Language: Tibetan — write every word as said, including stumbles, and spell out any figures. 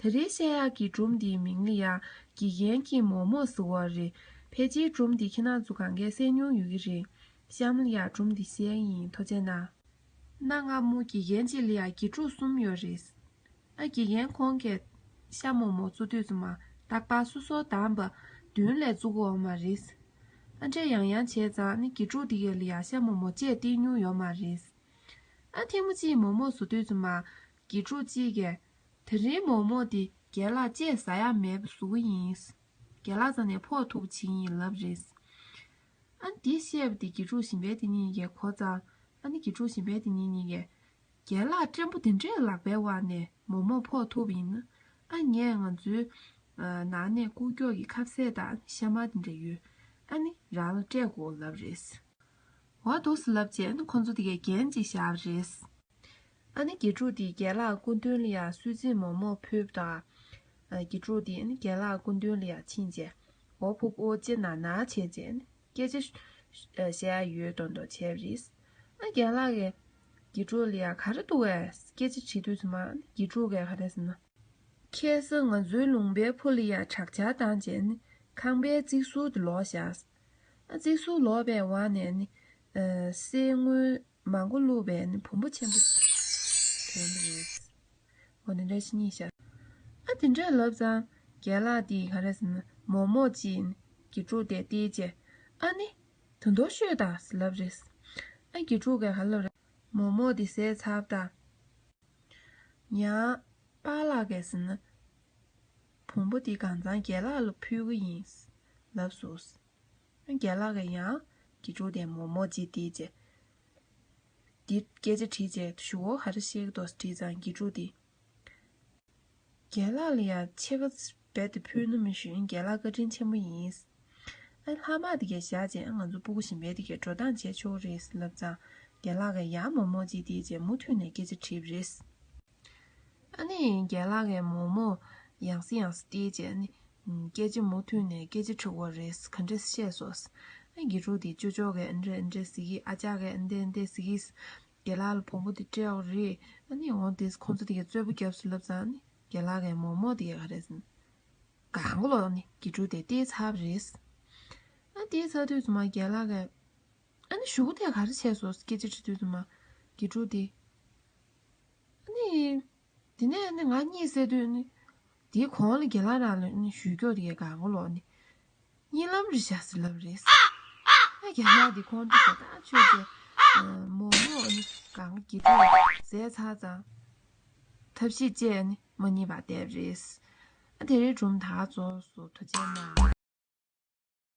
ད་རེས་བཤད་ཡག་གི་སྒྲུང་འདིའི་མིང་ལ་ཡ་དགེ་རྒན་གྱི་མོག་མོག་ཟེར་བ་རེད། ཕལ་ཆེར་སྒྲུང་འདི་ཁྱེད་རང་ཚོ་གང་གས་གསན་མྱོང་ཡོད་ཀྱི་རེད། གཤམ་ལ་ཡ་སྒྲུང་འདི་བཤད་ཡིན། ཐུགས་རྗེ་གནང་། གནའ་སྔ་མོ་དགེ་རྒན་གཅིག་ལ་ཡ་དགེ་ཕྲུག་གསུམ་ཡོད་རེད། ཨ་དགེ་རྒན་ཁོང་གིས་ཤ་མོག་མོག་བཙུགས་དུས་ཙམ་མ་རྟག་པར་སོ་སོ་བདམས་པ་མདུན་ལ་བཙུགས་ཀྱི་ཡོད་མ་རེད། ཨ་འདྲ་ཡང་ཡང་བྱས་ཙང་ནི་དགེ་ཕྲུག་དེ་གས་ལ་ཡ་ཤ་མོག་མོག་བཅས་སྟེར་མྱོང་ཡོད་མ་རེད། ཨ་ཐེངས་མ་གཅིག་མོག་མོག་བཟོ་དུས་ཙམ་མ་དགེ་ཕྲུག་གཅིག་གིས་དེ་རིང་མོག་མོག་དེ་རྒན་ལགས་བཅས་ཟ་ཡག་མེད་པ་བཟོ་གི་ཡིན། རྒན་ལགས་རྩ་ནས་ཕོག་ཐུག་བྱེད་ཡིན་ལབ་རེད། ཨ་ནི་དེ་བཤད་པ་དེ་དགེ་ཕྲུག་གཞན་པ་དེ་གཉིས་ཀྱིས་གོ་ཙང་། ཨ་ནི་དགེ་ཕྲུག་གཞན་པ་དེ་གཉིས་གཉིས་ཀྱིས། རྒན་ལགས་བཀྲེན་པོ་དེ་འདྲའི་ལག་པའི་དབང་ནས་མོག་མོག་ཕོག་ཐུབ་པ་ཡིན་ན། ཨ་ངས་ང་ཚོའི་ཨ་ནང་ནས་ཀུ་ཀྱོག་གི་ཁ་ཟས་དང་ཤ་མར་དེ་འདྲ་ཡོད། ཨ་ནི་རང་ལ་སྤྲད་དགོས་ལབ་རེད། འོ་འདུག་སེ་ལབ་བྱས་ཨ་ནི་ཁོང་ཚོ་དེ་གས་འགན་ཅིག་བཞག་པ་རེད། ཨ་ནི་དགེ་ཕྲུག་དེས་རྒན་ལགས་སྐུ་མདུན་ལ་ཡ་སུས་གཙེས་མོག་མོག་ཕུལ་བ་དང་། ཨ་དགེ་ཕྲུག་དེས་ཨ་ནི་རྒན་ལགས་སྐུ་མདུན་ལ་ཡ་ཕྱིན་བྱས་འོ་ཕུབ་འོ་ཅེ་ན་ན་བྱས་བྱས་ཨ་ནི་སྐད་ཆ་བཤད་ཡ་ཡོད་མདོག་མདོག་བྱས་པ་རེད། ཨ་རྒན་ལགས་ཀྱིས་དགེ་ཕྲུག་ལ་ཡ་ག་རེ་འདུག་གས་སྐད་ཆ་དྲིས་དུས་ཙམ་མ་ཨ་ནི་དགེ་ཕྲུག་གིས་ག་རེ་ཟེར་ན། ཁ་སང་ང་ཚོའི་ལུང་པའི་ཕུ་ལ་ཡ་དྲག་ཆར་བཏང་བྱས་ཨ་ནི་ཁང་པའི་རྩིག་ཟུར་དེ་ལོག་བཞག་ཨ་རྩིག་ཟུར་ལོག་པའི་འོག་ནས་ཨ་ནི་ཨ་གསེར་དངུལ་མང་པོ་བླུགས་པའི་ནི་བུམ་པ་ཆེན་པོ་ཐོན་པ་རེད། འོ་ནི་འདྲ་ཞིག་རྙེད་ཤག་ཨ་དེ་འདྲ་ལབ་ཙང་རྒན་ལགས་དེས་ག་རེ་ཟེར་ན་མོག་མོག་ཅིག་ནི་དགེ་ཕྲུག་དེ་སྟེར་བྱས་ཨ་ནི་དུད་འགྲོ་ཤོད་དང་ཟེར་ལབ་རེད། ཨ་དགེ་ཕྲུག་གིས་ག་ལབ་རེད། མོག་མོག་དེ་ཟས་ཚར་དང་། ཡང་པཱ་ལགས་ཀྱིས་ཟེར་ན། བུམ་པ་དེ་གང་ཚང་རྒན་ལགས་ལ་ཕུལ་གི་ཡིན་ལབ་སོང་། རྒན་ལགས་ཀྱིས་ཡང་དགེ་ཕྲུག་དེ་མོག་མོག་ཅིག་སྟེར་བྱས། དེ་སྐད་ཆ་དྲིས་བྱས་གཞུག་གུ་ག་རེ་བཤད་ཀྱི་འདུག་དྲིས་ཙང་དགེ་ཕྲུག་དེས། རྒན་ལགས་ལ་ཡང་ཕྱེད་ཀ་རྦད་དེ་ཕུལ་ནི་མི་ཞུ་ཡིན། རྒན་ལགས་བཀའ་དྲིན་ཆེན་པོ་ཡིན། ཨ་ལྷག་མ་དེ་གས་བཞག་བྱས་ང་ཚོ་སྤུ་གུ་གཞན་པའི་དེ་གས་འགྲོ་སྟངས་བྱས་ཆོག་རེད་ལབ་ཙང་རྒན་ལགས་ཀྱིས་ཡང་མོག་མོག་ཅིག་སྟེར་བྱས་མུ་མཐུད་ནས་སྐད་ཆ་དྲིས་པ་རེད། ཨ་ནི་རྒན་ལགས་ཀྱིས་མོག་མོག་ཡང་སེ་ཡང་སེ་སྟེར་བྱས་ཨ་ནི་སྐད་ཆ་མུ་མཐུད་ནས་སྐད་ཆ་དྲི་དགོས་རེད། ག་འདྲས་བཤད་སོང་། ཨ་དགེ་ཕྲུག་དེ་ཅོ་ཅོ་གིས་ཨ་འདྲས་ཨ་འདྲས་ཟེར་གི་ཨ་ཅག་གིས་ཨ་འདྲས་ཨ་འདྲས་ཟེར་གི་རྒན་ལགས་ལ་བོང་བུ་དེ་སྤྲད་འོ་རེད། ཨ་ནི་འོང་དེ་ཁོང་ཚོ་དེ་གས་རྩོད་པ་རྒྱབ་སོང་ལབ་ཙང་ཨ་ནི་རྒན་ལགས་ཀྱིས་མོག་མོག་དེ་གས་ག་རེ་ཟེར་ན། གང་ག་ལོག་ནི་དགེ་ཕྲུག་དེ་སྟེར་ཚར་བ་རེད། ཨ་སྟེར་ཚར་དུས་ཙམ་མ་རྒན་ལགས་ཀྱིས་ཨ་ནི་གཞུག་གུ་དེ་ག་རེ་བྱས་སོང་སྐད་ཆ་དྲི་དུས་ཙམ་མ་དགེ་ཕྲུག་དེ། ཨ་ནི། དེ་ནས་ནི་ང་གཉིད་སད་དུས་ནི། དེའི་གོང་ལ་རྒན་ལགས་རང་ལ་ནི་ཞུས་སྐྱོར་དེ་གས་གང་ག་ལོག་ནི། གཉིད་ལམ་རེད་ཤག་ཟེར་ལབ་རེད། ཨ་རྒན་ལགས་དེ་ཁོང་ཁྲོ་ཟ་ད་ཆོས་ཅེས། མོག་མོག་ནི་གང་ག་དགེ་ཕྲུག་ཟས་ཚར་ཙང་། ཐབས་ཤེས་བཅས་ནི་མ་རྙེད་པར་བསྡད་པ་རེད། ཨ་དེ་རིང་སྒྲུང་ད་ག་རྫོགས་སོང་། ཐུགས་རྗེ་གནང་།